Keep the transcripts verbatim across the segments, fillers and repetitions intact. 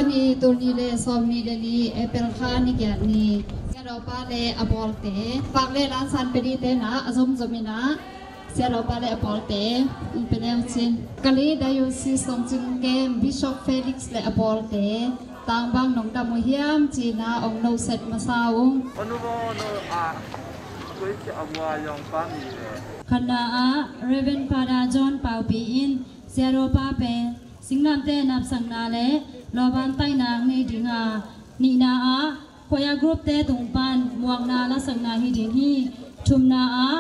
Ni tul ni le sawm ni le li April kha ni giat ni. Siadawpa le a pawlte, Pak le Lan San Pedi te na a zomzom ina, Siadawpa le a pawlte ong pe neu cin. Kali Diocese Songcing Kem Bishop Felix le a pawlte, tangbang nong dam uh hiam cina ong noset masa ung. Khatna ah Reverend Father John Paupi in Siadawpa pen singlamte napsakna le lawban taihna nei dinga, nihna ah choir group te tung pan muakna lasakna hi ding hi. Thumna ah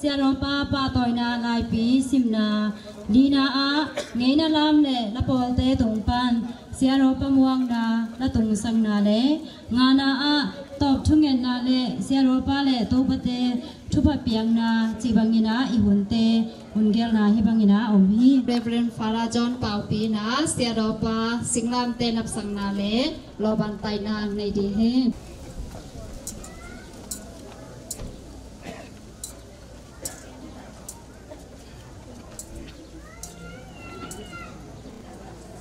Siadawpa pahtawina laipi simna, lina ah ngeina lam le lapawlte tung pan Siadawpa muakna latungsakna le ngana ah tawp thungetna le Siadawpa le Topate thupha piakna cih bangina i hunte hun gelna hi bangina om hi. Reverend Father John Paupi na Siadawpa singlamte napsakna le lawban taihna nei ding hi.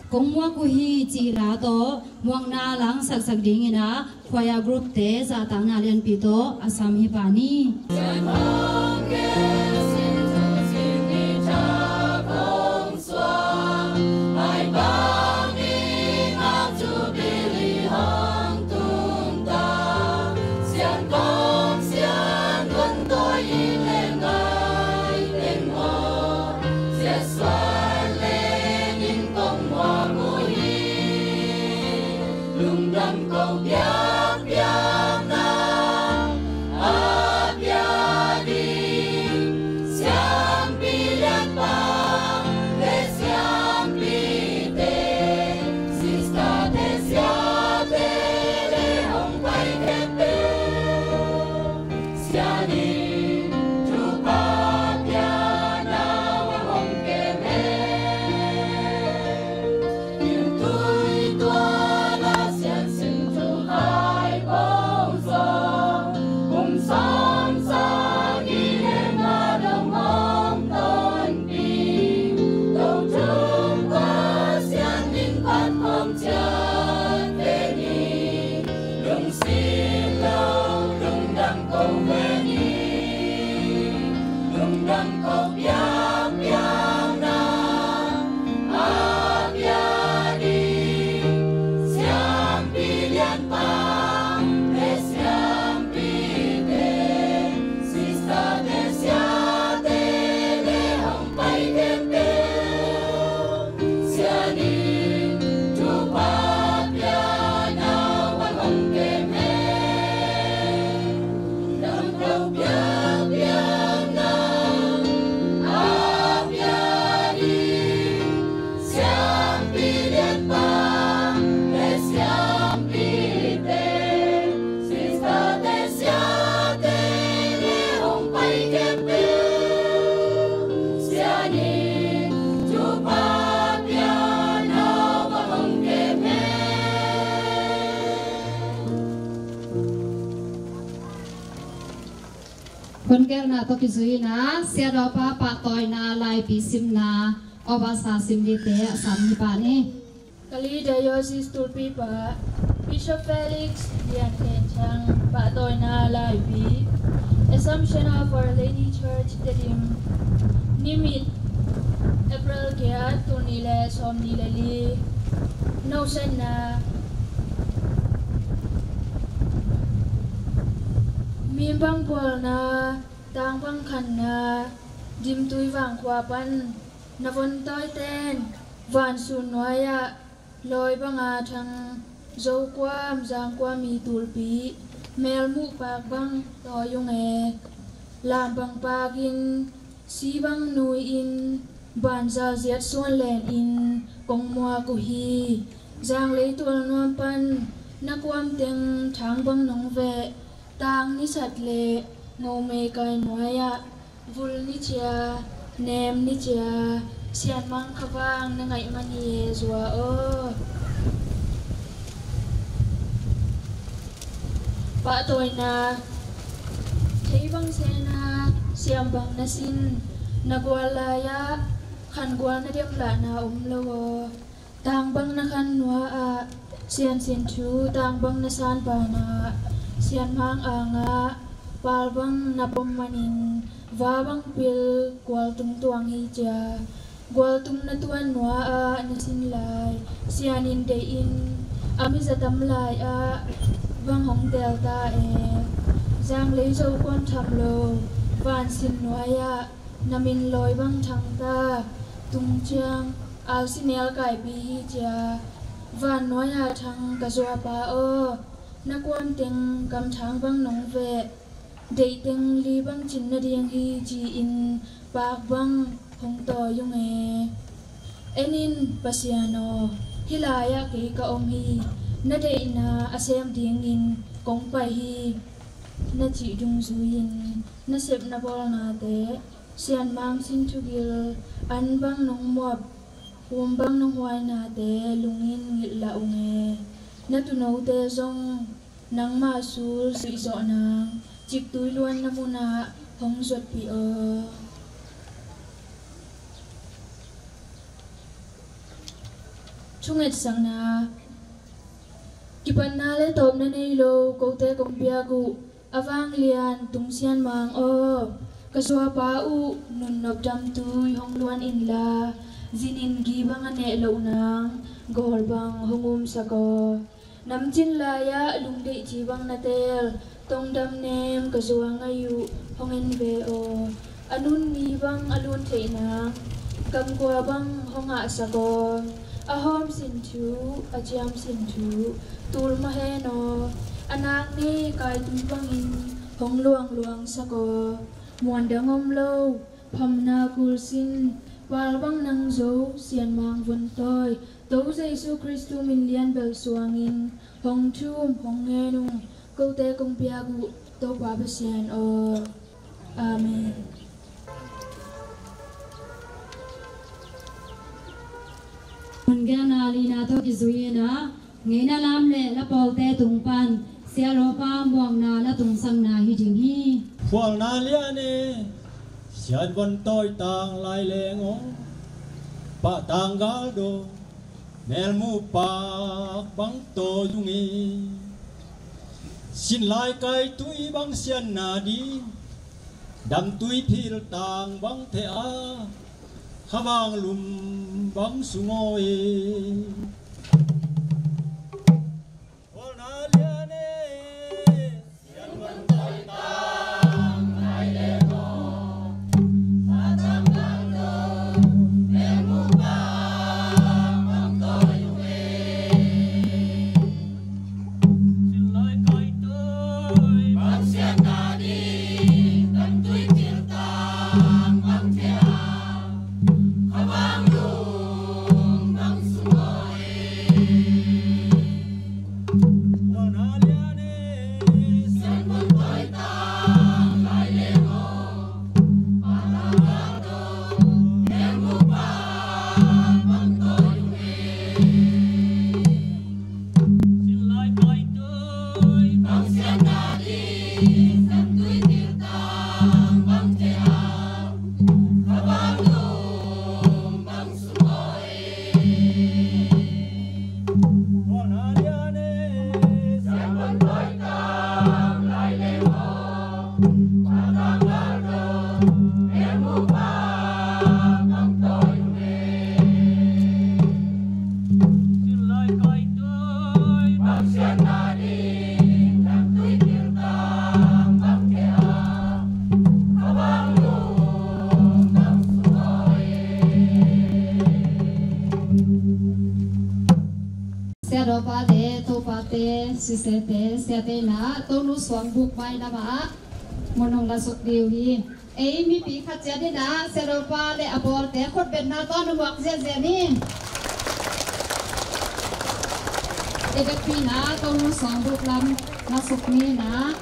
Kong muak uh hi cih la tawh muakna langsaksak dingina choir group te zahtakna lianpi tawh a sam hi pah ni. Lungdam ko biakpiakna a pia ding siampi lianpa le siampite, sister te siate le hong pai khempeuh. Sianin thupha piana hong kem hen. Tui tua la siansin thu hai pong zong kum sawm sa ki hen a dong hong tonpi. Tou thum kua sianin phat khawm ciat ve ni. Lungsim lo lungdam ko ve ni. Lungdam ko piakpiakna a pia ding siampi lianpa le siampite, sister te siate le hong pai khempeuh. Sianin thupha piana hong kem hen. Lungdam ko piakpiakna a pia ding siampi lianpa le siampite, sister te siate le hong pai khempeuh. Sianin thupha piana hong kem hen. Hun gelna tawh kizuina Siadawpa pahtawina laipi simna, awbasa simlite a sam hi pah ni. Kali Diocese Tulpipa Bishop Felix Lian Khen Chang pahtawina laipi, Assumption of Our Lady Church Tedim, nimit April giat, tul nih le sawm nih le li. Nosetna. Mim bang bualna, tang bang khanna, dimtui vangkhua pan na von tawiten vansun nuai-ah lawi banga thang, zo kuam zang kuam i tulpi, mel muh pak bang tawi ung e. Lam bang pakin, si bang nui-in, banzal ziat suan lenin kong muak uh hi. Zanglei tual nuam pan na kuam teng thang bang nong veh, tang ni sat le no mei kai nuai-ah vul ni cia, nem ni cia, sianmang khavang na ngaih man hi e, Zua aw. Pahtawina. Thei bang sena, siam bang na sin, na gual lai-ah khan gual na demlahna om lo aw. Tang bang na khan nua-ah Sian Sin Thu tang bang na san banah, Sian Mang angah pal bang na pom manin, va bang pil kual tung tuang hi cia. Gualtum na tuan nuai-ah na sin lai, Sian in deih in, a miza tam lai-ah bang hong tel ta e. Zanglei zo kuan tham lo, van sin nuai-ah na min lawi bang thang ta. Tung ciang ausi nel kaipi hi cia. Van nuai-ah thang ka zuapa aw, na kuam teng kamthang bang nong veh. Deih teng li bang cin nading hi ci-in pak bang hong tawi ung e. En in Pasian aw, hih lai-ah kei ka om hi, na deihna a sem dingin kong pai hi, na cih dungzui-in na sep na bawlnate, Sian Mang Sin Thu gil an bang nong muap, hum bang nong huainate lungin ngilh lah ung e. Na tuunote zong nangmah sul zuih zawh nang, ciktui luanna munah hong zuatpih aw. Thungetsakna. Kipatna le tawpna nei lo kote kong piak uh, a vanglian Tung Sian Mang aw, ka zuapa uh nunnop damtui hong luan inla, zinin gi bang a neh loh nang, gawl bang hong umsak aw. Namcin lai-ah lungdeih ci bang na teel, tongdam nem ka zuang ahi uh, hong en ve aw. A nun mi bang a lun theih nang, kamkua bang hong ahsak aw. A hawm sin thu, a ciam sin thu, tul mah hen aw. A nak nei kaitui bangin hong luangluang sak aw. Muan dang om lo, phamna kul sin, pal bang nang zo, Sian Mang Von Tawi, To Jesu Khristu min lian bel suangin hong thum hong ngen ung, kote kong piak uh Topa Pasian aw. Amen. Hun gelna lina tawh kizui-in ah, ngeina lam le la pawlte tung pan Sia Lawpa muakna la tungsakna hi ding hi. Khualna lian e, Sian Von Tawi tang lai leng aw, pah tang gal do, melmu pak bang tawi ung e. Sin lai kaitui bang sianna ding, damtui phil tang bang theh a, khavang lum bang sung aw e. Siadawpa te, topate, sisete, siate in ah, Tonu suangbuk mai lamah mun hong la suk ding uh hi. Ei mipi khat ciat in ah, Siadawpa le a pawlte khutbetna tawh na muak ziahziah ni. I vekpi in ah, Tonu suangbuk lam la suk ni in ah.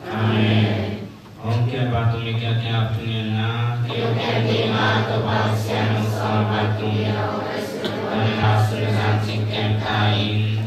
Amen. Hong kiat vak tung i kiat kiat tung in na. Kiat kiat ding a Topa Pasian hong sawl vak tung in. Hong na sun zan cik kiat ta in.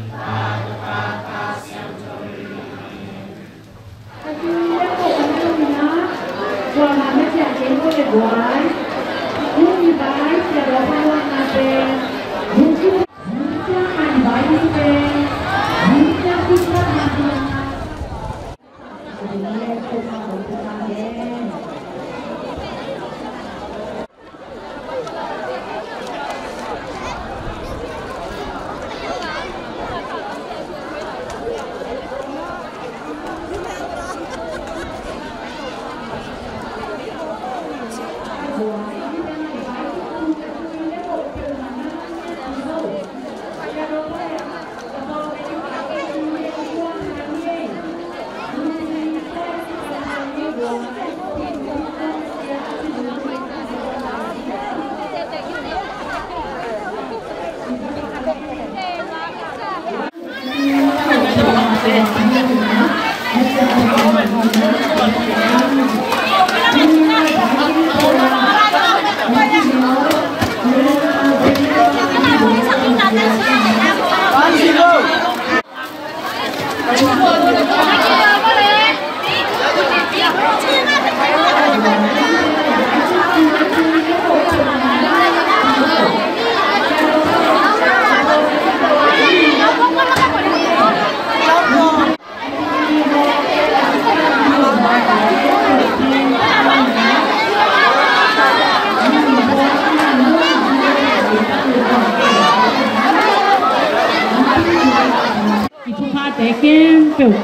I thuphate khempeuh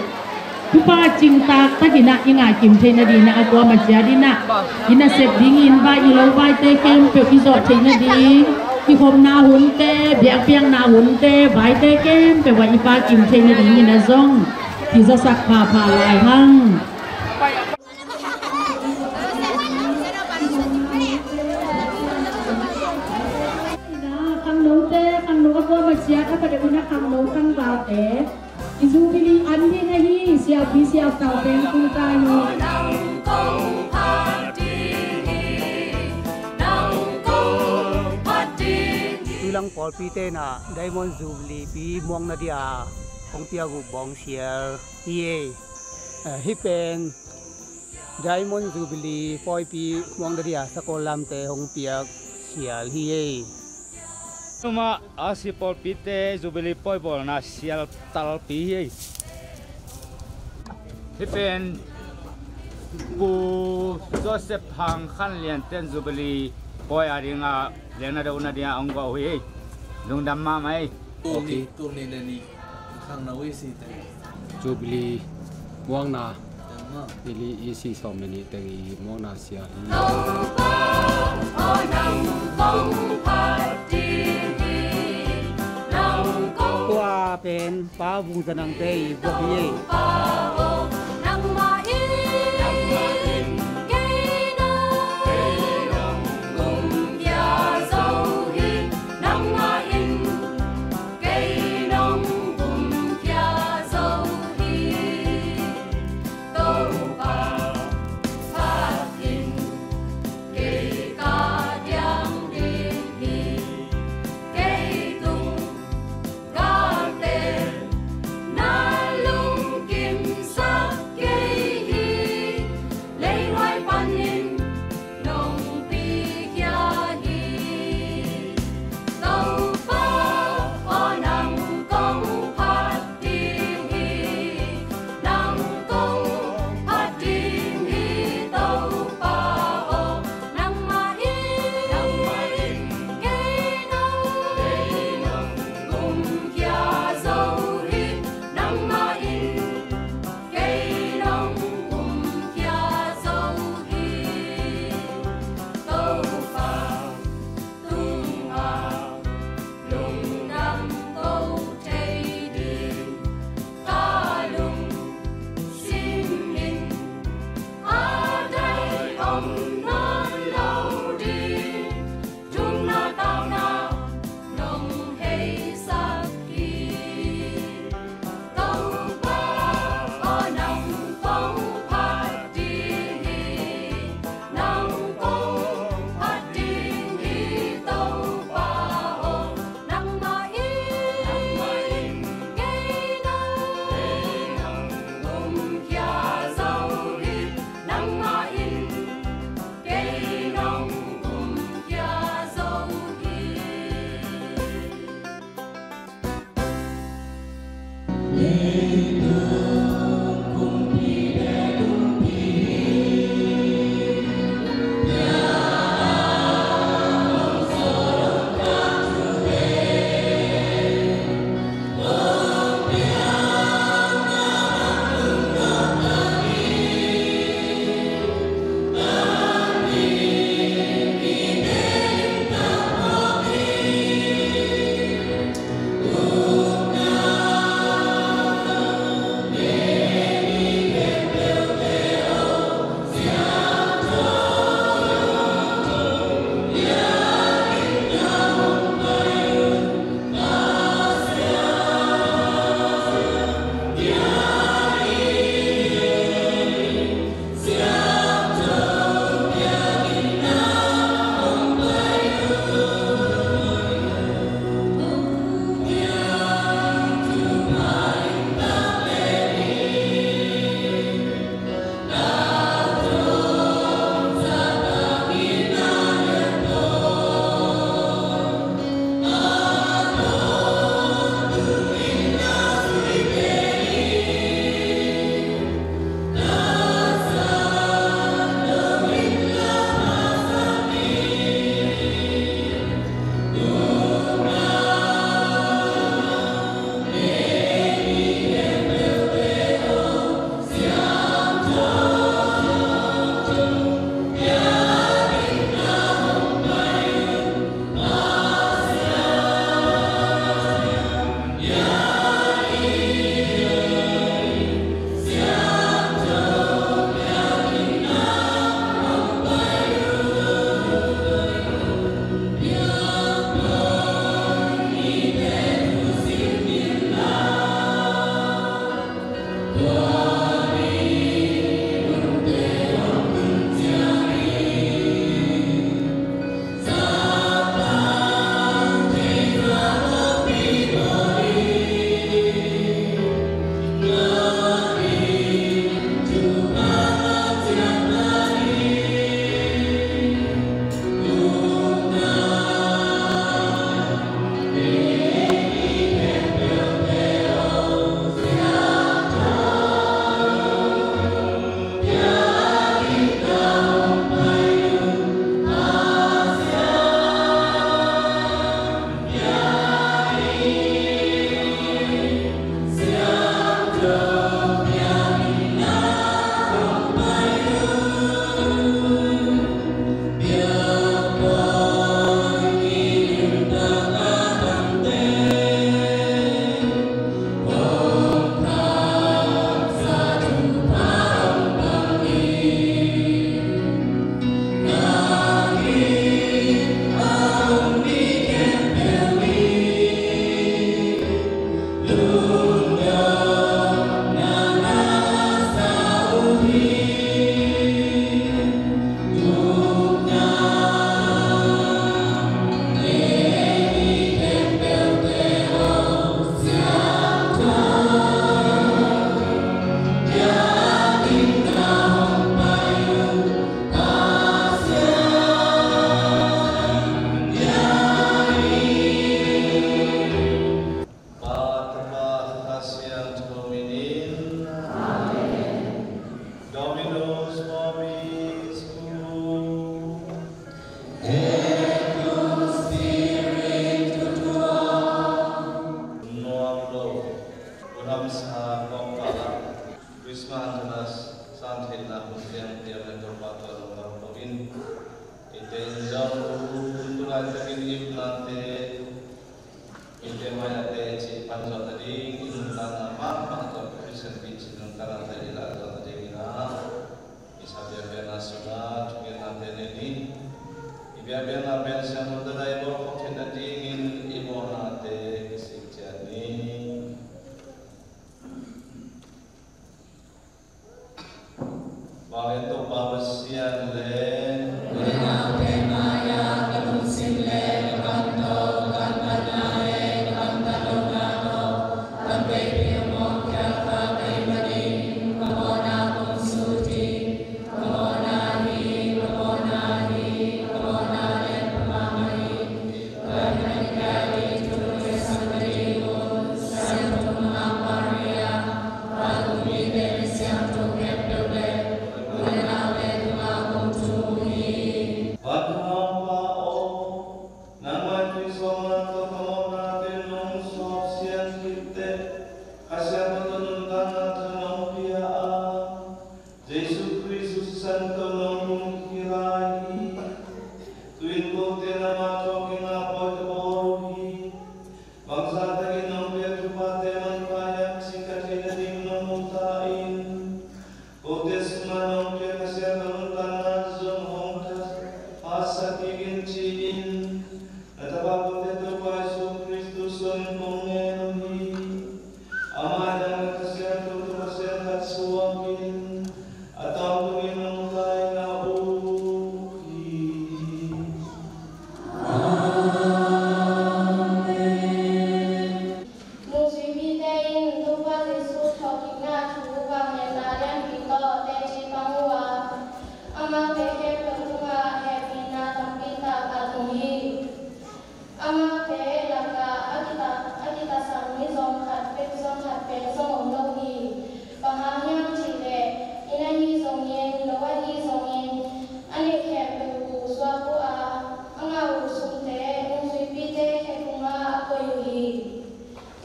thupha cingtak takin ah i ngaikim theih nadingin ah, a kuamah ciat in ah i nasep dingin vai, i lo vaite khempeuh i zawh theih nading, i khopna hunte, biakpiakna hunte, vaite khempeuh ah i pakim theih nadingin ah zong kizawsak phapha lai hang. Khangnote, khangno a kuamah ciat a, ka deuh in ah khangno khangvate i Jubilee an ding ahi, siapi siapau pen kung kai hi. Tuilang pawlpite in ah Diamond Jubilee pi muang nadia hong piak uh bawngsial hi ei. Eh, hih pen Diamond Jubilee pawipi muang nadia sakol lamte hong piak sial hi ei. Tuma a si pawlpite Jubilee pawi bawlna sial talpi hi ei. Hih pen Pu Joseph Hang Khan Lian ten Jubilee pawi a dingah lengna dona dingah hong guah uh hi ei. Lungdam mahmah ei. Tul nih, tul nih le nih khangno i si te. Jubilee muangna. Tengah. Ili i si sawm le nih teng i muangna sial hi. Tua pen Pa Vung Za Nang te i buak hi ei. Kei nong kumkhia zo hi, Topa phat in, kei ka diang ding hi. Kei tung galte na lungkimsak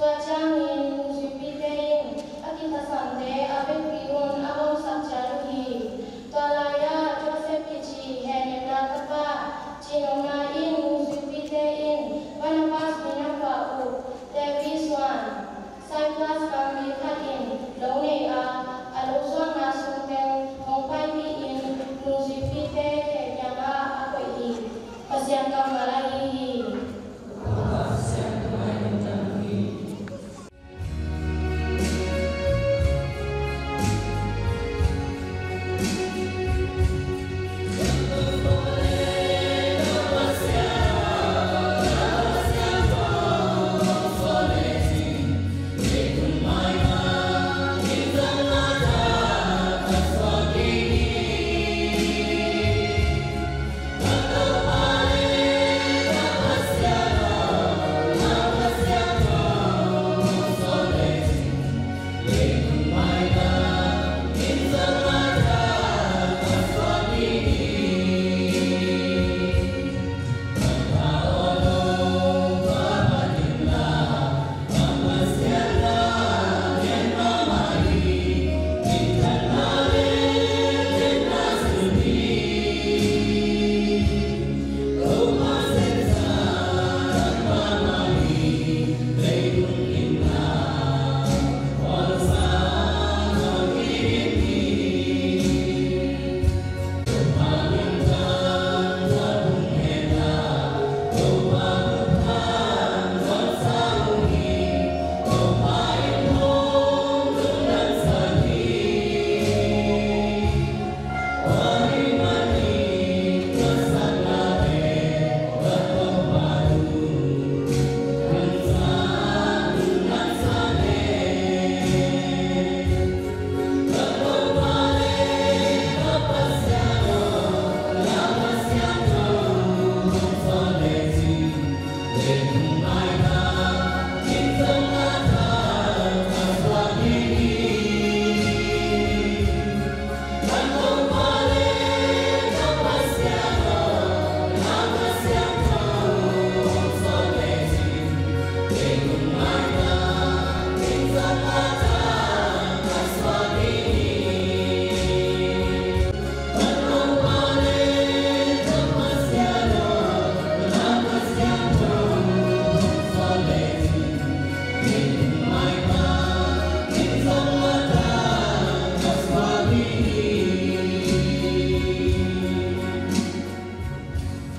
Tua ciangin nungzuipite in a kithasamte a vekpi-in a hong sak ciat uh hi. Tua lai-ah Josef kici hehnepna tapa, cinopna in nungzuipite in Barnabas min a phuah uh Levi suan, Cyprus gam mi khat in lo nei a, a lo zuakna sung teng hong paipih-in nungzuipite kiangah a koih hi. Pasian kammal ahi hi.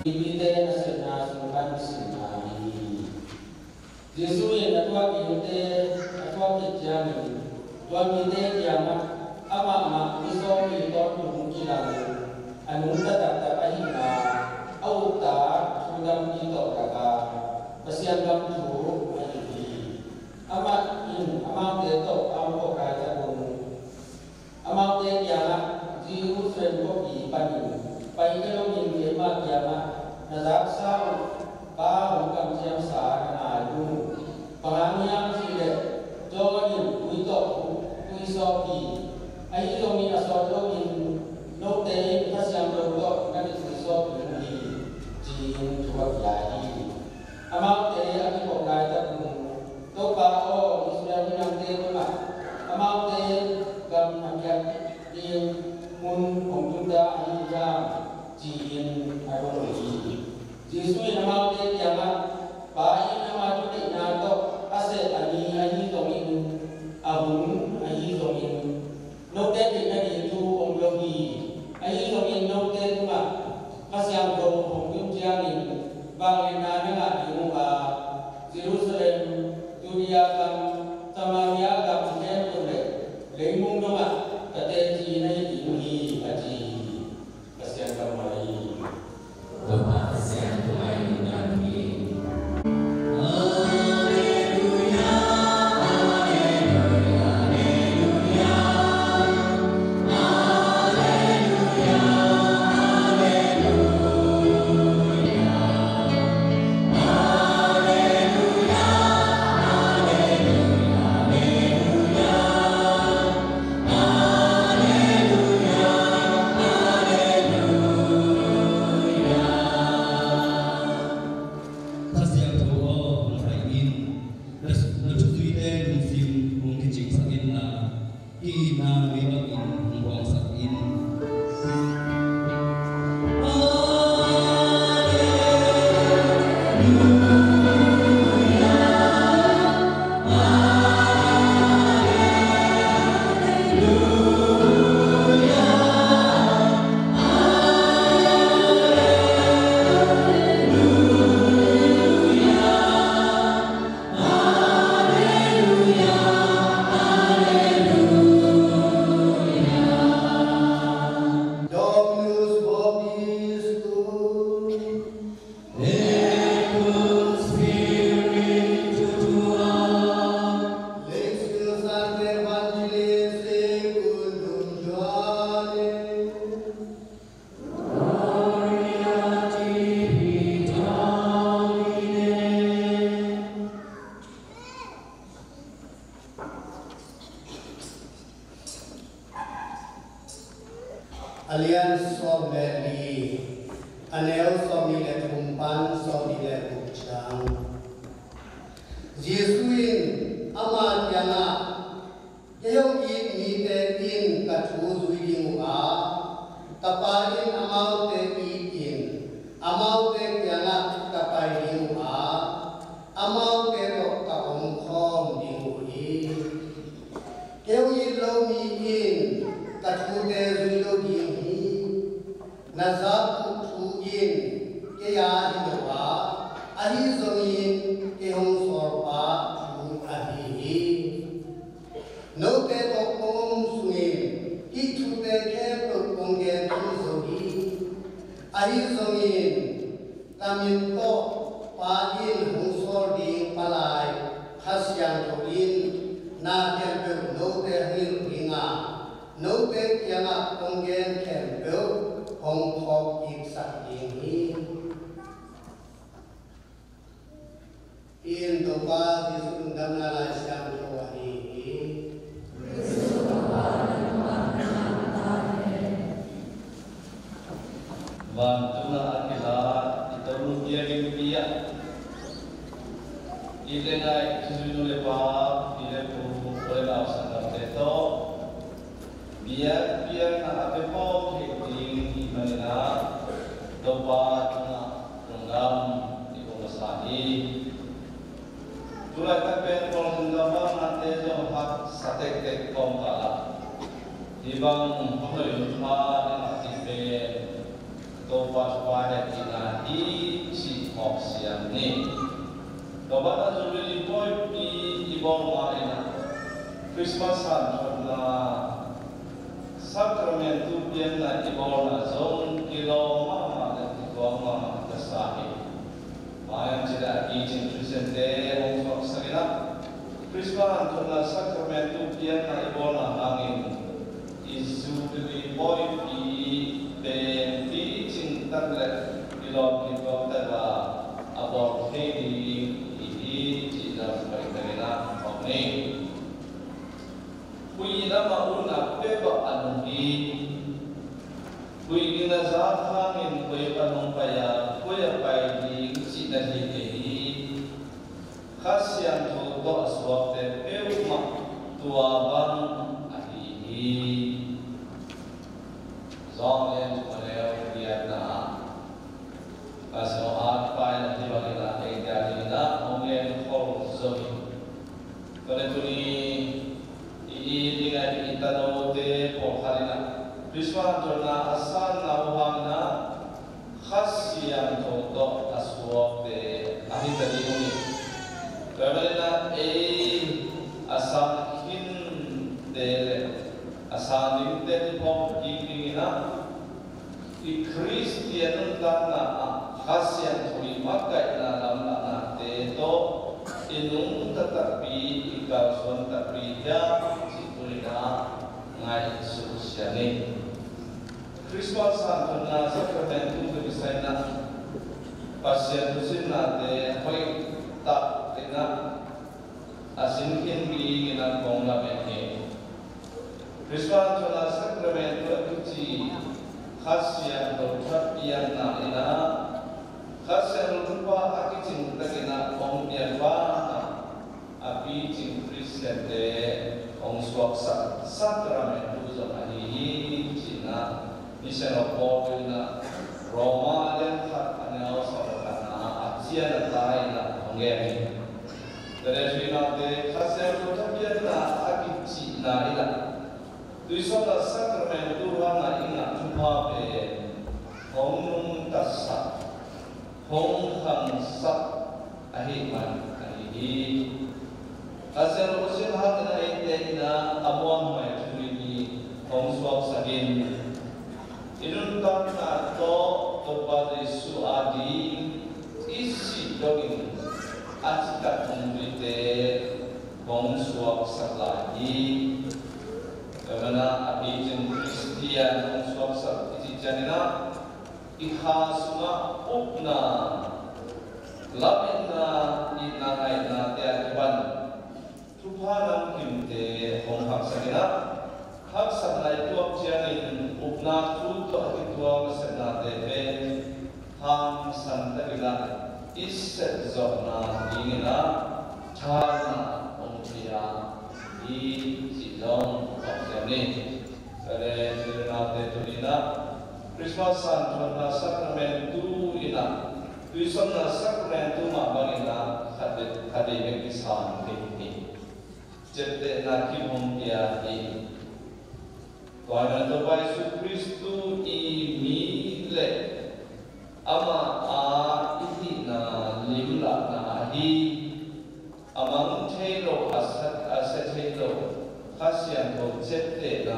Mite nasepna sung pan simna hi. Jesuh in a thuak mite a thuak khit ciangin, tua mite kiangah amah mah mi sawmli tawntung kilang in, a nungta taktak ahihna a ukta thu tampi tawh lak a, Pasian gam thu a hilh hi. Amah in amaute tawh a hong pawt laitak un, amaute kiangah, Jerusalem khuapi panin pai kei loin keima kiangah na zaksa uh Pa hong kamciamsa na ngai un. Bang hang hiam cih leh John in tui tawh thu tui sawp hi. Ahi zongin a sawt loin note in Kha Siangtho tawh na kituisawp ding uh hi, ci-in thu a pia hi. Amaute a kipawt laitak un, Topa aw, Israel minamte tungah amaute gam a piak ding mun hong tung ta ahi hiam, ci-in a dong uh hi. Jesuh in amaute kiangah, Pa in ama thuneihna tawh a seh a ni ahi zongin, a hun ahi zongin, note theih nading thu om lo hi. Ahi zongin note tungah Kha Siangtho hong tun ciangin vangliatna na ngah ding uh a, Jerusalem, Judea gam, Samaria gam khempeuh le leimung dongah ka teci na hi ding uh hi, a ci hi. Pasian kammal ahi hi. Topa Pasian thu a i nungta hi. A lian sawm le li, a neu sawmnih le thum pan sawmnih le guk ciang. Jesuh in ama kiangah, "Kei hong it mite in ka thu zui ding uh a, ka Pa in amaute it in, amaute kiangah ka pai ding uh a, amaute tawh ka omkhawm ding uh hi. Kei hong it lo mi in ka thute zui lo ding hi. Na zak uh thu in kei aa hi lo a, ahi zongin kei hong sawlpa thu ahi hi. Note tawh kong om sungin hih thute khempeuh kong gen khin zo hi. Ahi zongin ka min tawh Pa in hong sawl ding palai Kha Siangtho in na khempeuh note hong hilh ding a, note kiangah kong gen khempeuh hong phawk kiksak ding hi." Hih in Topa Jesuh lungdamna Lai Siangtho ahi hi. Vantung a kila i Topa biakinn pi-ah i le ngai, i thuzui nu le pa, pi le pu, u le nau, sanggamte tawh biakpiakna a pia khawm theih ding i hih manin ah Topa tungah lungdam i ko masa hi. Tulaitak pen Kawlgam vangnate zong haksa tektek kawmkal ah hih bang hong hoih hun pha dingah hih pen Topa thupha hehpihna hi cih mawk siam ni. Tua banah Jubilee pawipi i bawl ma-in ah Christmas hanthotna, Sacramentu piakna i bawlna zong kilawm mahmah le kituak mahmah ka sa hi. Mailam cih leh a kicing Khristiante hong suaksak in ah Christmas hanthotna Sacramentu piakna i bawlna hangin i Jubilee pawipi pen picing tak le kilawm kituak tak a a bawl thei ding i hi hi cih lam hoih tak in ah hong nei. Khuiin amah un a pia bang a nung hi. Khuiin a zat hangin koi pan hong pai a, koi a pai ding cih na hi kei hi. Kha Siangtho tawh a suakte peuhmah tua bang ahi hi. Zawng lian thum a neu giatna ah Pasian a paina hi bangin ah eite a dingin ah hong genkhol zo hi. Tua leh tuni i it ding a i tanote pawlkhat in ah Christmas hanthotna a sanna uh hangin ah Kha Siangtho tawh a suakte ahi ta ding uh hi. Tua ahih manin ah ei a sang khinte le a sang dingte kiphawk kik dingin ah i Khristian nuntakna ah Kha Siangtho i makaihna lamdahnate tawh i nungta takpi, i kalsuan takpi hiam cih tuni-in ah ngaihsut siam ni. Christmas hanthotna Sacramentu tawh kisai in ah Pasian thusinnate hoih tak in ah a sin khin dingin ah kong lamen hi. Christmas hanthotna Sacramentu a kici Kha Siangtho thapiakna in ah Kha Siangtho thupha a kicing takin ah hong piak bang a a picing Khristiante hong suaksak Sacramentu zong ahi hi, ci-in ah Misiangtho Paul in ah Roma a lian khat a neu sawm le khatna ah a cian a tai in ah hong gen hi. Galatiate Kha Siangtho thapiakna a kicihna in ah tuisawpna Sacramentu hangah i ngah thupha pen hong nungtasak, hong khangsak ahih man ahi hi. Kha Siangtho Pasian hangin ah eite in ah a muanhuai thu i hong suaksak in, i nuntakna tawh Topa Jesuh ading i sih dongin a citak hong tuite hong suaksak lai hi. Tua manin ah a picing Khristian hong suaksak i cih ciangin ah i kha sungah upna, lametna, itna ngaihnate a kipan thupha namkimte hong haksak in ah, haksatna i tuak ciangin upna Na thu tawh a kituak nasepnate pen hangsan takin ah i sep zawhna dingin ah thalna hong pia hi cih zong phawk ciam ni. Tua leh, ute naute, tuni-in ah Christmas hanthawnna sakramentu in ah tuisawmna sakramentu mah bangin ah khat vei khat vei bek kisam thei hi. Ciaptehna kim hong pia hi. Tua ahih manin Topa Jesuh Khrist i mi le amah a i hihna limlahna ahi, a mang thei lo, a sia, a sia thei lo Kha Siangtho ciaptehna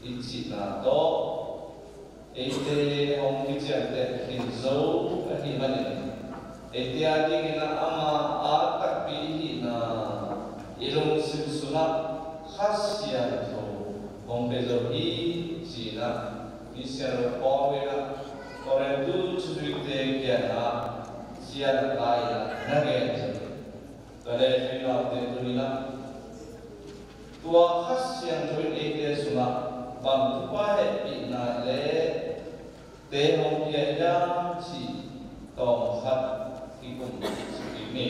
i cihna tawh eite hong kiciamteh khin zo ahih manin, eite adingin ah ama a takpi i hihna i lungsim sungah Kha Siangtho hong pia zo hi ci-in ah Misiangtho Paul in ah Korin thuzuite kiangah ciah lai-in ah na gen zo hi. Tua leh, ute naute, tuni-in ah tua Kha Siangtho in eite sungah bang thupha hehpihna le te hong pia hiam cih tawmkhat kikum suk kik ni.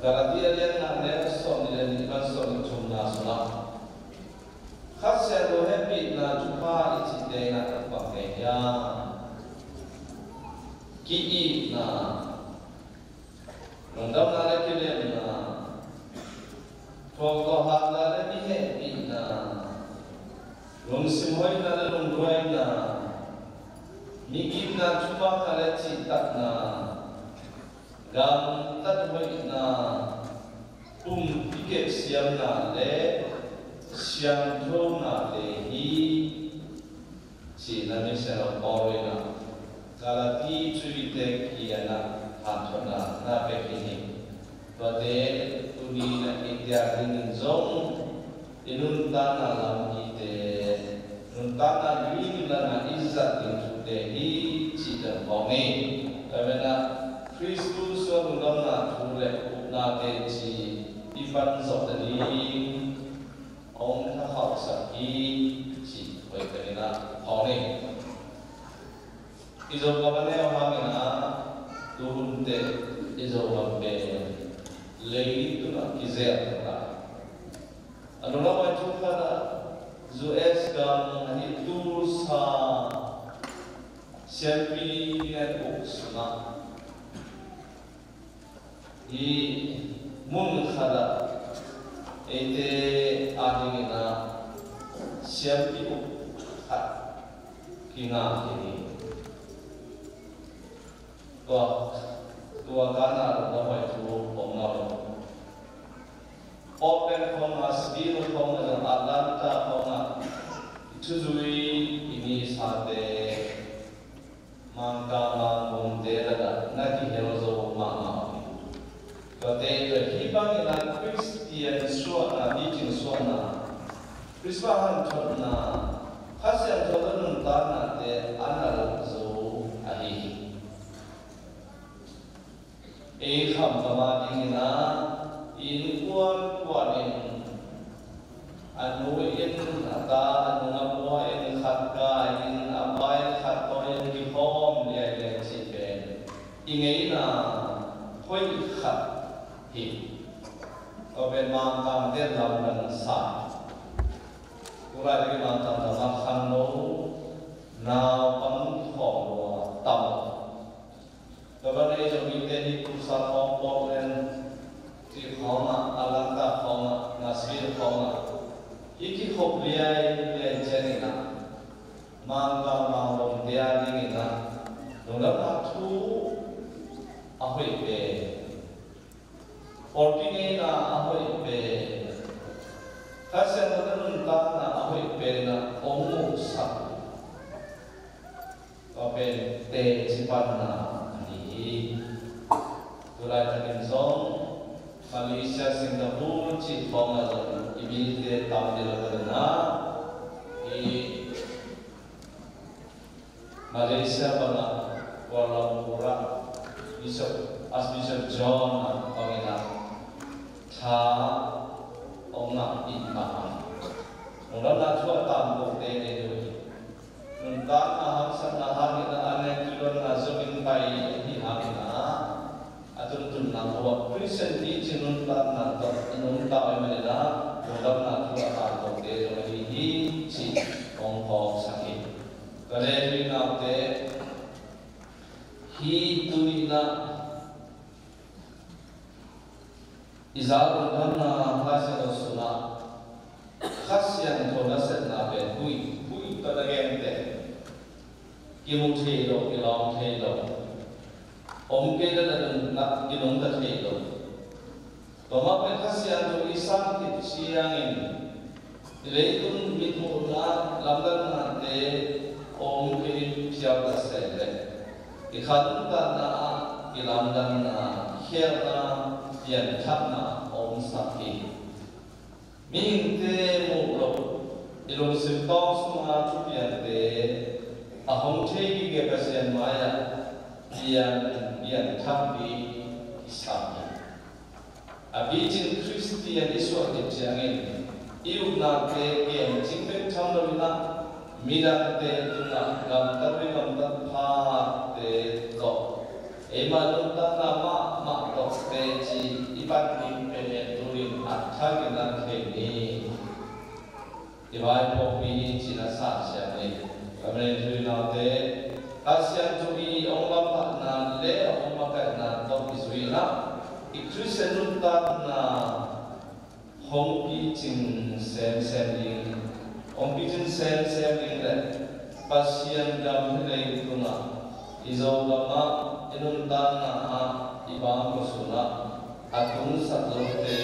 Galati a lian nga, a neu sawmnih le nih pan sawmthumna sungah Kha Siangtho hehpihna thupha i cihte in ah bang nei hiam? Ki-itna, lungdamna le kilemna, thuak tawh hatna le mi hehpihna, lungsim hoihna le lungduaina, migitna, thumanna le cihtakna, gamtat hoihna, pumpi kep siamna le siangthona te hi, ci-in ah Misiangtho Paul in ah Galati thuzuite kiangah hanthawnna na pia khin hi. Tuate tuni-in ah eite adingin zong i nuntakna lam hite, nuntakna lungdamna i zat ding thute hi cih tawh phawk ni. Tua ahih manin ah Khrist sungah lungdamna thu le upnate ci i pan zawh nading hong thakhauhsak hi cih hoih takin ah phawk ni. I Zogam a neu hangin ah tuhunte i Zogam pen leitung ah kizel a, a nunga mai thu khat ah U S gam ahi Tulsa siampi network sungah hih mun khat ah eite adingin ah siampi uk khat kingah khin hi. Tua, tua kan ah lungdam huai thu om lo. Portland khawng ah, Nashville khawng ah, Atlanta khawng ah thuzui i ngeisate Mangkang Mangvomte lakah na kihel zo mahmah uh hi. Tuate in hih bangin ah Khristian suahna, picing suahna, Khrist hanthawnna, Kha Siangtho tawh nuntaknate a na lak zo ahi hi. Ei khamtam a dingin ah inn kuankuan in, a nu in a ta, a nu a pa in khat kai in, a pa in khat tawi in kikhawm liailiai cih pen i ngeina hoih khat hi. Tua pen Mangkangte lamdang sa. Tulaitak i Mangkang lam ah khangno, naupang khawng lo a tam. Tua banah ei Zomite hi Tulsa khawng, Portland cih khawng ah, Atlanta khawng ah, Nashville khawng ah i kikhop liailiai ciangin ah Mangkang Mangvomte a dingin ah lungdamna thu a hoih pen, pawlpi ngeina a hoih pen, Kha Siangtho tawh nuntakna a hoih pen ah hong muhsak, tua pen teci panna ahi hi. Tulaitakin zong Malaysia, Singapore cih khawng ah zong i mite tam ding lo, tua in ah i Malaysia pan ah Kuala Lumpur ah Bishop, Archbishop John ah bangin ah tha hong ngah in mah a, Lungdamna thu a tangkote nei lo hi. Nuntakna haksatna hangin a, a nengtuilonna zongin pai ahi hangin a, a tuntunna khua Khristian picing nuntakna tawh i nuntak i manin a, lungdamna thu a tangkote zong ahi hi cih hong phawksak hi. Ka lehnuinaute, hih tuni-in a i zak lungdamna Lai Siangtho sungah Kha Siangtho nasepna pen huih huih tawh na gente kimu thei lo, kilawm thei lo, om kei leh na nuntak kinungta thei lo. Tua mah pen Kha Siangtho i sang khit ciangin i leitung mitmuhna lamdangate om kei phial ta se leh i kha nuntakna ah kilamdanna, khialhna, pianthakna omsak hi. Mihingte muh loh i lungsim tawng sunga thupiangte a hong thei gige Pasian mai-ah pian, pianthak ding kisam hi. A picing Khristian i suah khit ciangin i upnate kemcing bek tham loin a, midangte tungah gamtat le gamtat phate tawh eima nuntakna mahmah tawh teci i pan ding pen tu-in a thakin a thei ni. I vaipuakpih hi cih na sansiam ni. Ka lehnuinaute, Kha Siangtho i hong lamlahna le a hong makaihna tawh i zui-in a, i Khristian nuntakna hong picing semsem ding, hong picing semsem ding le Pasian gam hih leitungah, i Zogam ah, i nuntakna ah, i bangkua sungah a tungsak lote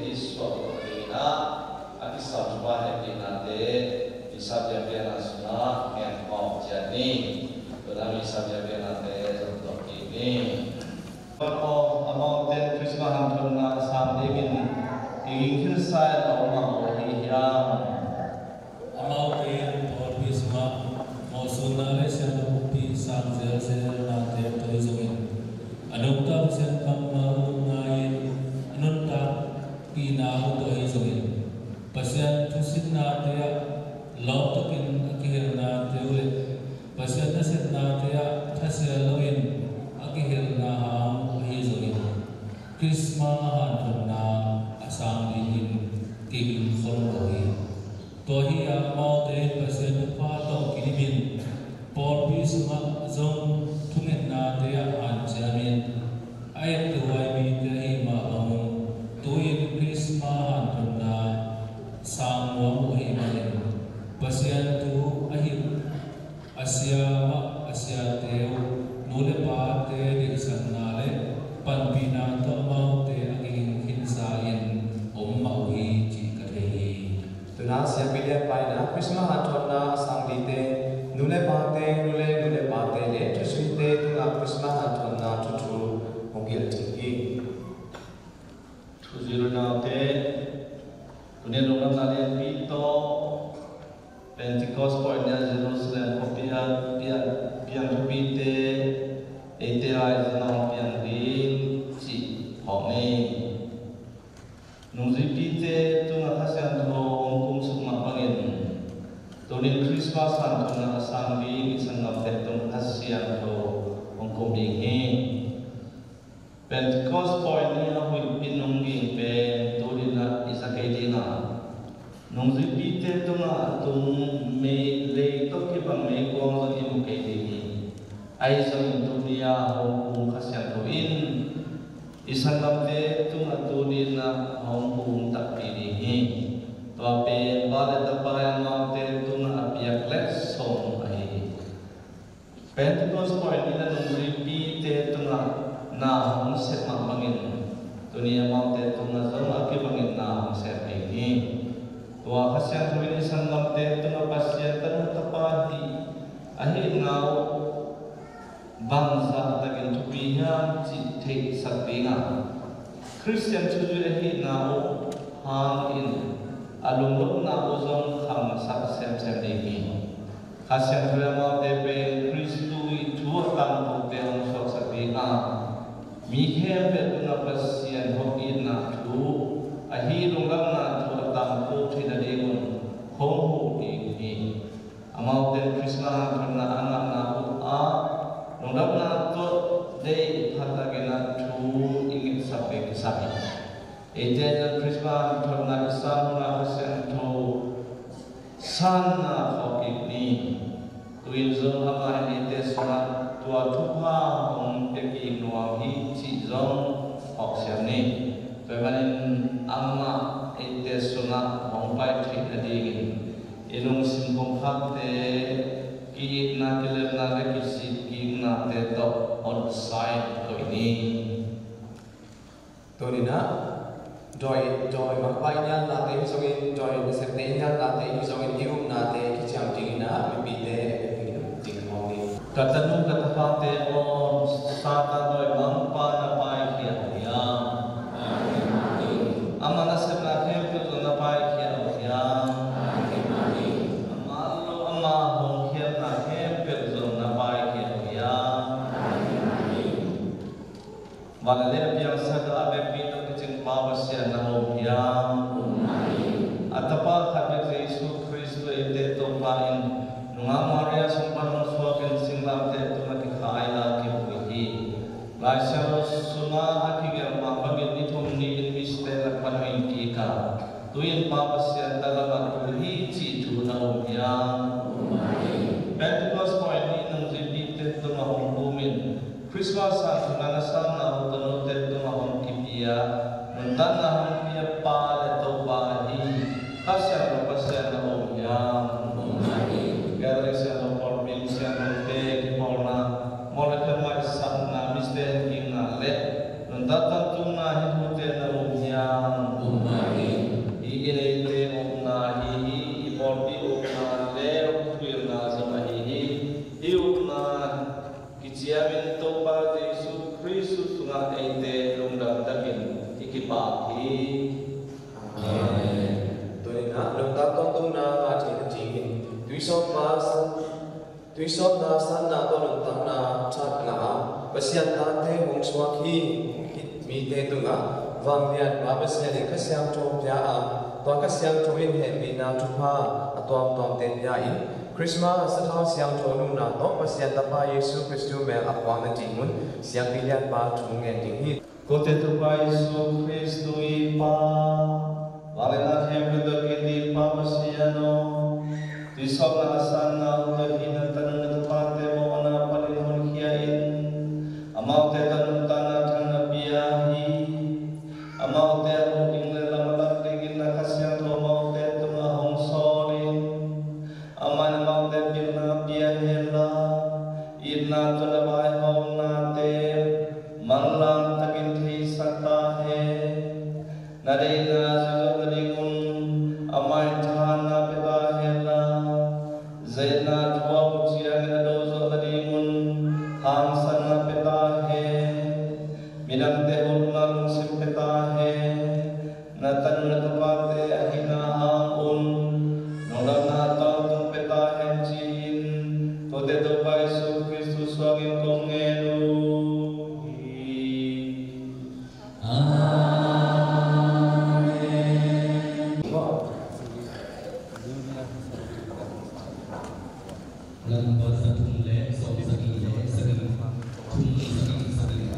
i suak loh dingin a, a kisam thupha hehpihnate Missa biakpiakna sungah ngen khawm ciat ni. Tu-in a Missa biakpiaknate zong tuak kik ni. Amaute Christmas hanthotna a sang dingin i ging khinsa in a om a, ahi hiam? Amaute pawlpi sungah mawhsutna le siangtho buppi sang zelzelnate tawh ahi zongin, a nungta Pasian kammal uh ngai-in a nuntakpihna uh tawh ahi zongin, Pasian thusitnate ah lawptakin a kihelnate uh le Pasian nasepnate ah thasia loin a kihelna hang uh ahi zongin, Christmas hanthotna a sang dingin kiging khol lo hi. Tua hi a, amaute in Pasian thupha tawh kidimin, pawlpi sungah zong thungetnate ah hanciamin, a ettehhuai mite ahih mah bangin, tu-in Christmas hanthotna sang nuam uh ahih manin, Pasian thu a hilh a sia mah a siate uh nu le pate deihsakna le panpihna tawh amaute a kiging khinsa in om mah uh hi cih ka thei hi. Tu-in a siapi lianpa in a Christmas hanthotna a sang dingte nu le pate, nu le nu le pate le thusuite tungah Christmas hanthotna thuthu hong hilh ding hi. Thuzui le unaute, tuni lungdamna lianpi tawh Pentecost Point ni-a Jerusalem khuapi ah piang, piang thupite eite lai zong hong piang ding cih phawk ni. Nungzuipite tungah Kha Siangtho hong kumsuk mah bangin, tuni Christmas hanthotna a sang ding i sanggamte tung Kha Siangtho hong kum ding hi. Pentecost Point ni a huihpi nung ding pen tu-in a i za kei ding a, nungzuipite tungah a tung mei, lei tawh kibang meikuang zong i mu kei ding hi. Ahi zongin tuni a hong kum Kha Siangtho in i sanggamte tungah tu-in a hong kum takpi ding hi. Tua pen Pa le Tapa in amaute tungah a piak letsong ahi hi. Pentecost Point in a nungzuipite tungah na hong sep mah bangin, tuni amaute tungah zong a kibangin na hong sep ahi hi. Tua Kha Siangtho in i sanggamte tungah Pasian Tanu Tapa hi ahihna uh bangzah takin thupi hiam cih theihsak ding a, Khristian thuzui ahihna uh hangin a lunglutna uh zong khamsak semsem ding hi. Kha Siangtho in amaute pen Khristu i thu a tangkote hong suaksak ding a, mi khempeuh tungah Pasian hong itna thu ahi lungdamna thu a tangko theih nadingun hong huh ding hi. Amaute in Christmas hanthotna a ngahna uh ah lungdamna tawh deih phat lakin ah thu i ngetsak ve kisa hi. Eite in Christmas hanthotna i san hun ah Kha Siangtho sanna khawm kik ni. Tu-in zong amah in eite sungah tua thupha hong pia kik nuam hi cih zong phawk siam ni. Tua ahih manin amah eite sungah hong pai theih nadingin i lungsim kongkhakte, ki-itna, kilemna le kisik kiknate tawh hon sa in koih ni. Tuni-in ah dawi, dawi mangpa i nialnate hi zongin, dawi nasepte i nialnate hi zongin, i upnate kiciam dingin ah mipite dingin ding mawk ni. Ka tanu ka tapate aw, Satan dawi mangpa na paikhia uh hiam? Ama nasepna khempeuh zong na paikhia uh hiam? Ama lo ama hong khiatna khempeuh zong na paikhia uh hiam? Van le a piangsak a, a vekpi tawh kicing Pa Pasian na om hiam? A Tapa khat bek Jesu Khrist, eite Topa in nungak Maria sung pan hong suakin singlamteh tungah kikhai a, kivui hi. Lai Siangtho sungah a kigelh mah bangin ni thum ni-in mite lak pan hong kik a, tu-in Pa Pasian tangah tu hi cih thu na um hiam? Pentecost pawi ni nungzuipite tungah hong kumin, Christmas hanthotna na sanna uh tawh note tungah hong kipia, nuntakna hong pia Pa le Topa ahi Kha Siangtho Pasian na om hiam? Catholic Siangtho Pawlpi in siangthote kipawlna, mawh le khem maisakna, mite hetkikna le nuntak tawntungna hih thute na um hiam? Hih in eite upna ahi hi. I pawlpi upna le thuhilhna zong ahi hi. Hih upna kiciamin Topa Jesu Khrist sungah eite lungdam takin i kipak hi. Amen. Tuni-in ah nuntak tawntungna ngah theih nadingin tuisawpna, tuisawpna sanna tawh nuntakna that ngah a, Pasian tate hong suak hi. Mite tungah vanglian Pa Pasian in Kha Siangtho pia a, tua Kha Siangtho in hehpihna thupha a tuamtuamte pia in, Christmas sathau siangtho nunna tawh Pasian Tapa Jesu Khrist mel a puak nadingun Siampi Lianpa thu ngen ding hi. Kote Topa Jesu Khrist i Pa, vanglian a khempeuh tawh kidil Pa Pasian aw, tuisawpna a sanna uh tawh hih na tanu na tapate mawhna panin honkhia in, amaute tawh nuntakna thang na pia hi. Amaute a huh ding le lam a lak dingin na Kha Siangtho amaute tungah hong sawl in, amah in amaute pilna pia henla, itna tawh na vaihawmnate manlang takin theisak ta hen. Na deihna zui zawh nadingun amah in thahatna pia ta henla, zeihna thu a mu ciangin a do zawh nadingun hangsanna pia ta hen. Midangte hopna lungsim pia ta hen. Na tanu na tapate ahihna hangun lungdamna tawntung pia ta hen ci-in, kote Topa Jesu Khrist suangin kong ngen uh hi. Amen. Lambar zathum le sawm sagih le sagih, thum sagih sagih.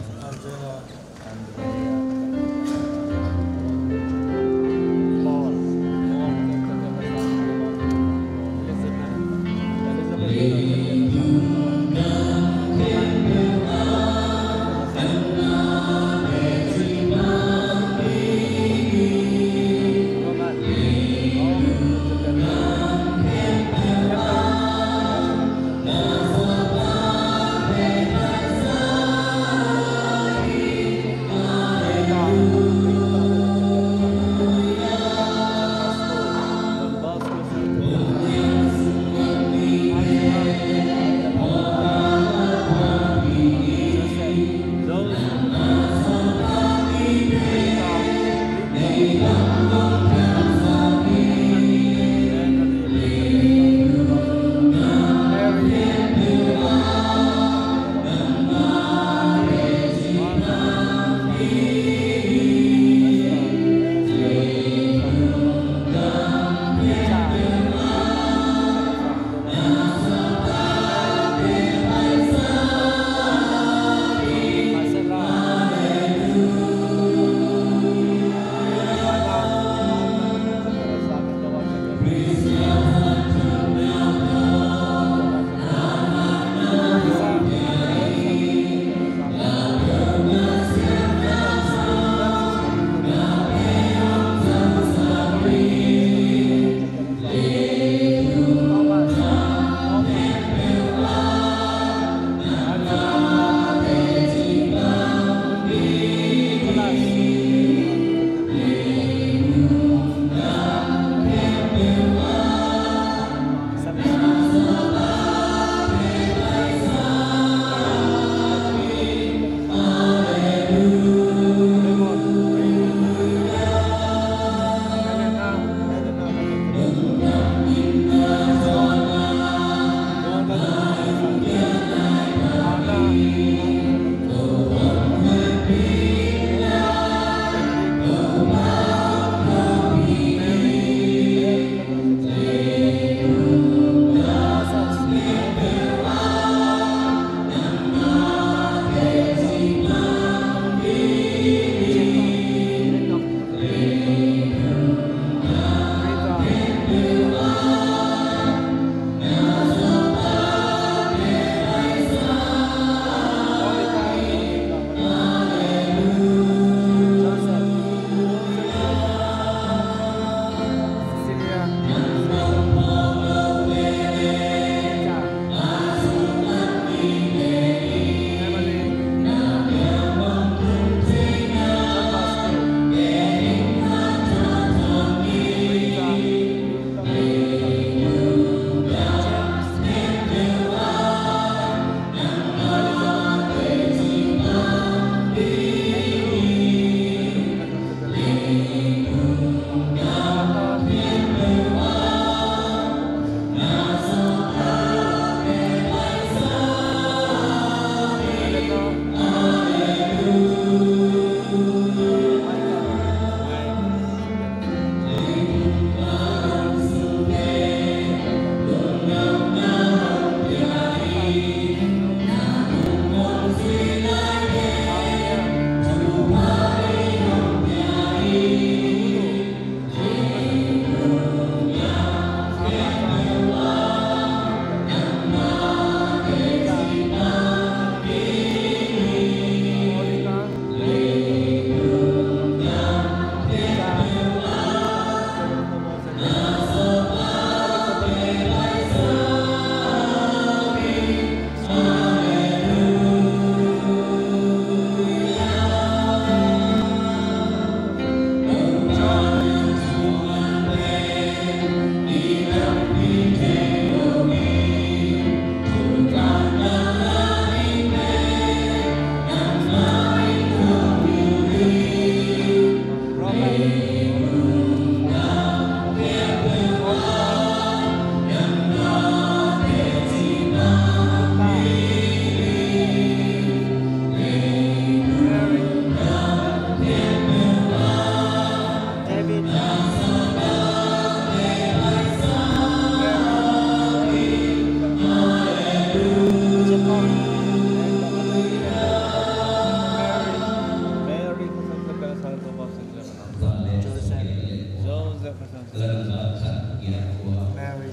Mary.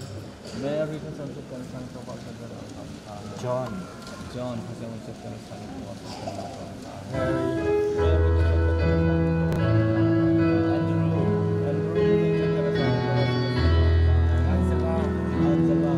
Mary พระเจ้าทรงเป็นสันติวาส John. John พระเจ้าทรงเป็นสันติวาส Mary. Andrew. Andrew พระเจ้าทรงเป็นสันติวาส Angela. Angela.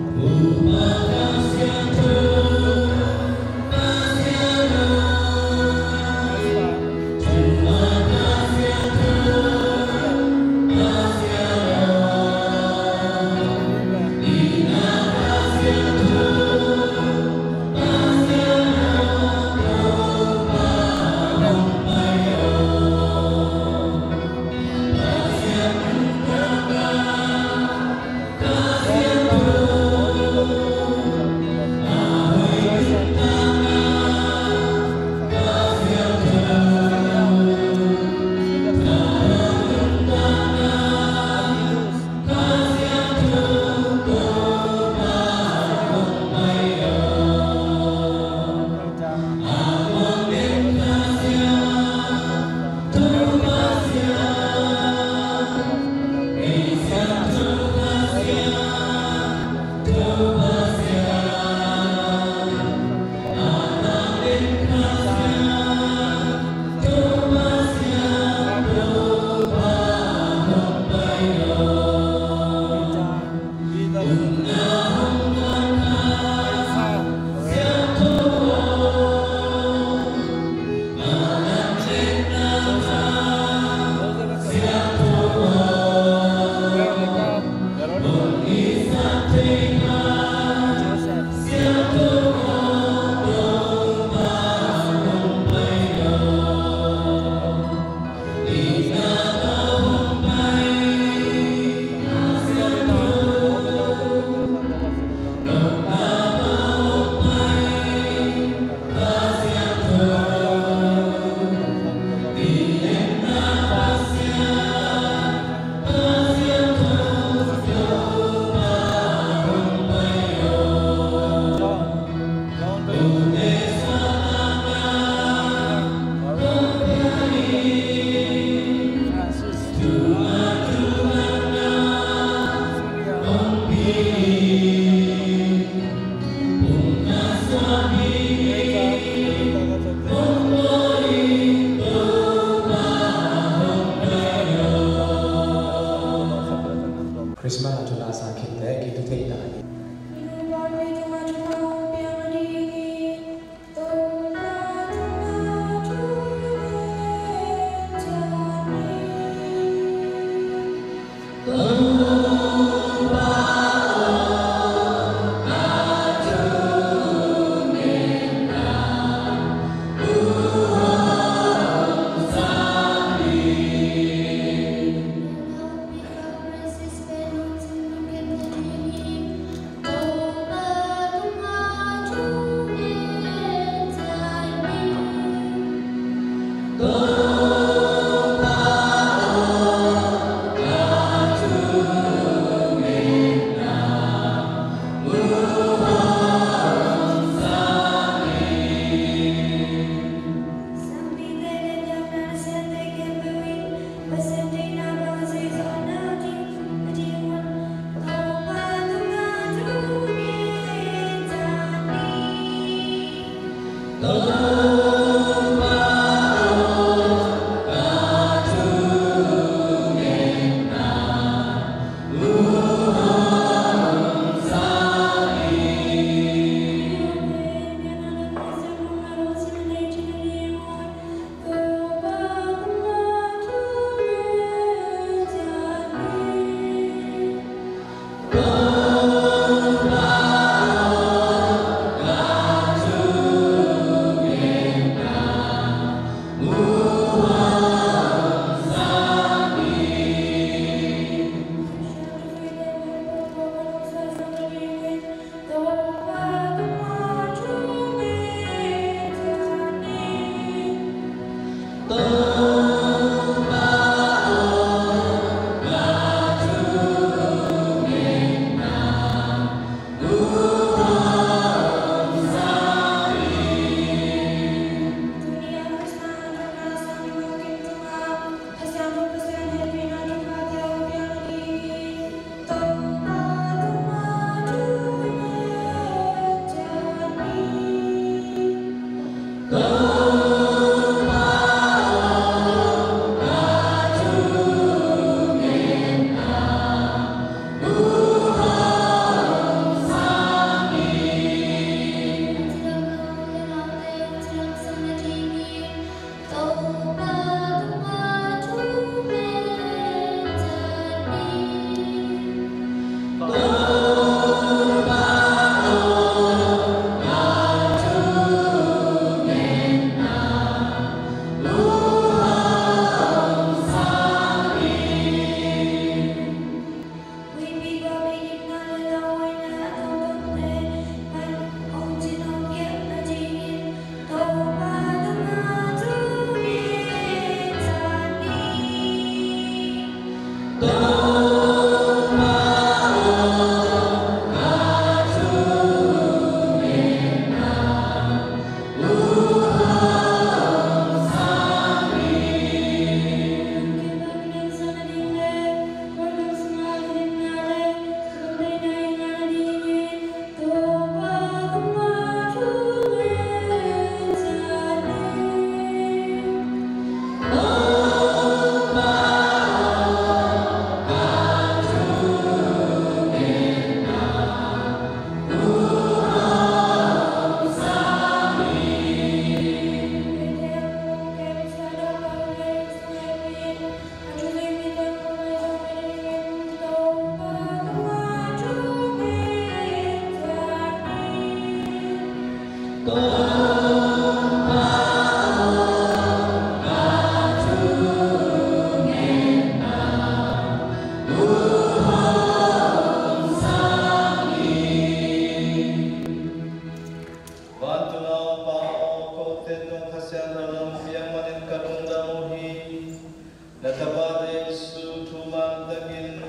Na Tapa Jesu thuman takin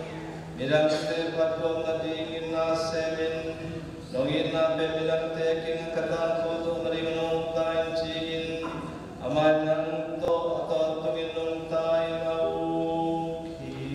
midangte phattuamna dingin na semin, nong itna pen midangte kiang ka tangko tuahna ding nong tai in ci-in, amah in nang tawh a tawntungin nong tai in a uk hi.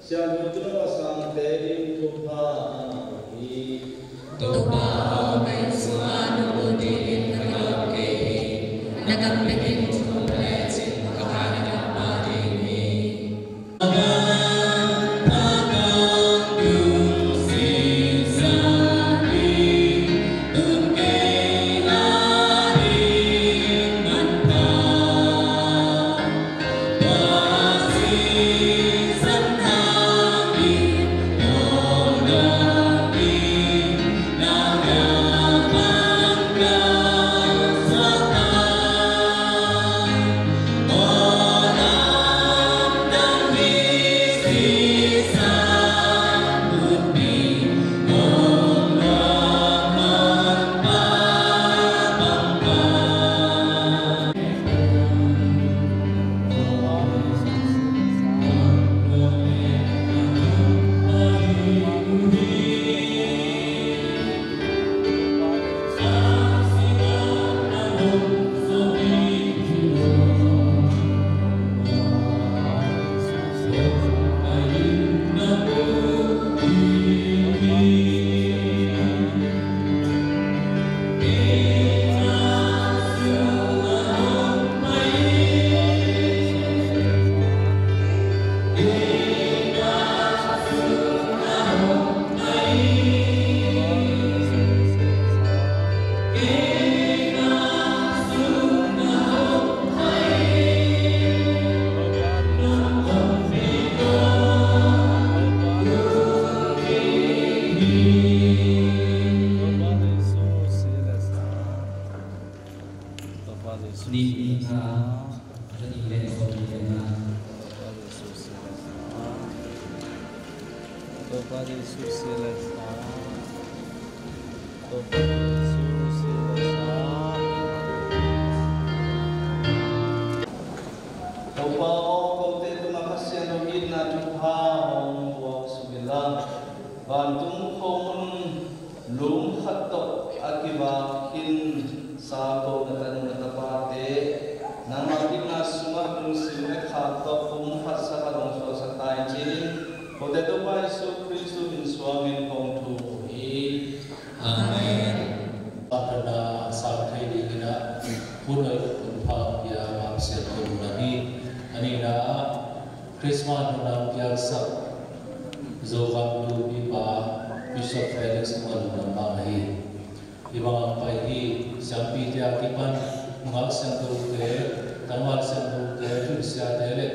Siangtho Tulaw a sangte in thupha a ngah uh hi. Topa aw, ka inn sungah na ut dingin ka kilawm kei hi. Na gam bek in thukhun ka leh cin, ka tha na gam pah ding hi. Ni ni a, a ni le so ni le na. Topa Jesu sila sa. Topa Jesu sila sa. Topa aw, kote tungah Kha Siangtho itna thupha hong puak suk inla, vantung khomun lum khat tawh a kivak khin sangkona tanu na tapate nangmah itna sungah lungsim le khak tawh kum khat sa khat hong suaksak ta in ci-in, kote Topa Jesuh Khrist min suangin kong thum uh hi. Amen. Patna sang thei dingin ah hun hoih hun pha pia Kha Siangtho nunam hi. A nihna ah Christmas nunam piaksak Zogam tupipa Bishop Felix tungah nunam bang ahi. Hih bang a pai hi. Siampite a kipan nungak siangthote, tangval siangthote, thu siate le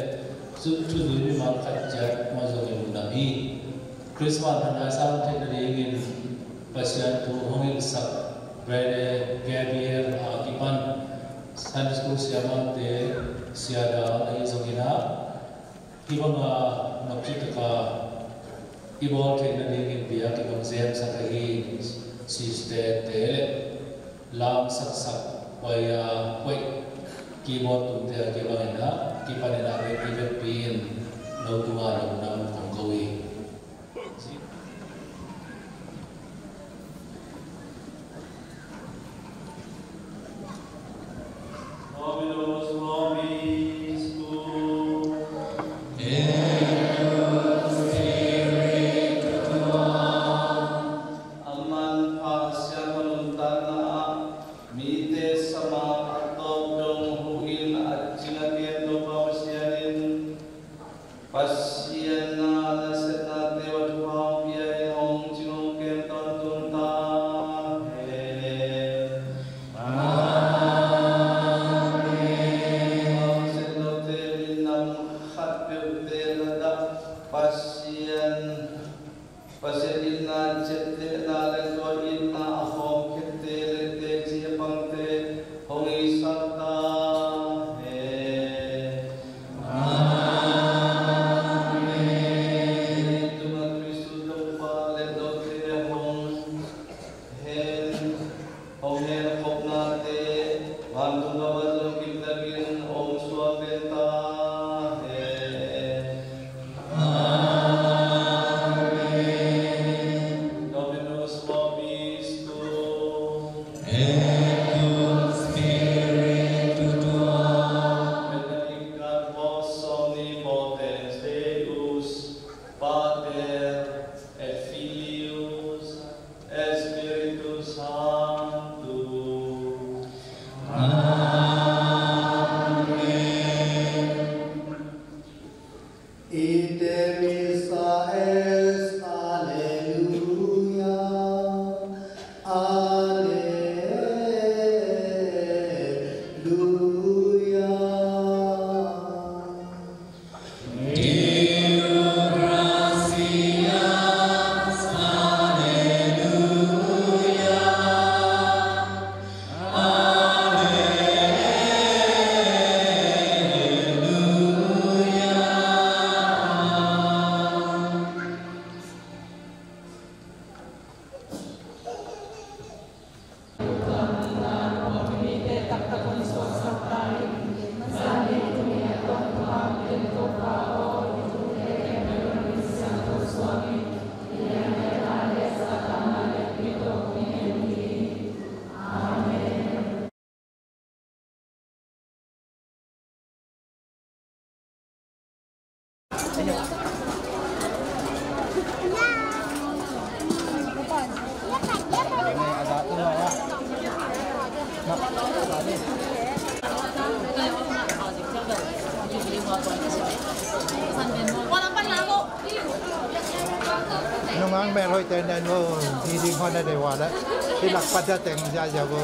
thuzui mimal khat ciat mah zongin nunam hi. Christmas na naisang theih nadingin Pasian thu hong hilhsak Brother Gabriel a kipan Sunday School siamahte, Sia Dang ahi zongin ah, hih banga nopci taka i bawl theih nadingin biakinn hong zemsak ahi. Sister te le lamsaksak, huai a hoih keyboard tumte a kibangin ah kipanin ah vekpi vekpi in no tunga lungdam kong ko hi. Dominus vobiscum. Et cum spiritu tuo. A manpha Siangtho nuntakna ah mite sama a tawp dong huhin a cing a kem Topa Pasian in, Pasian na nasepnate uah thupha hong pia in hong cing hong kem tawntung ta hen. Amen. Pasian lote minam khat peuhte lakah Pasian Pasian itna ciaptehna le tua itna a hawmkhiate le teci a pangte hong hisak ta hen. Amen. Tungah Khristu Topa le lote hong hen, hong hen khopnate vantung gam ah zong kimtakin om suak den ta hen. Amen. Dominus vobiscum. Et cum spiritu tuo. Benedicat vos omnipotens Deus, Pater et Filius et Spiritus Sanctus. Amen. Ite missa est. Alleluia, alleluia. Deo gratias, alleluia, alleluia. Nungang mel hoih teng den vo, hi ding hon a de wa le, hi lak pat a teng zia zia vo.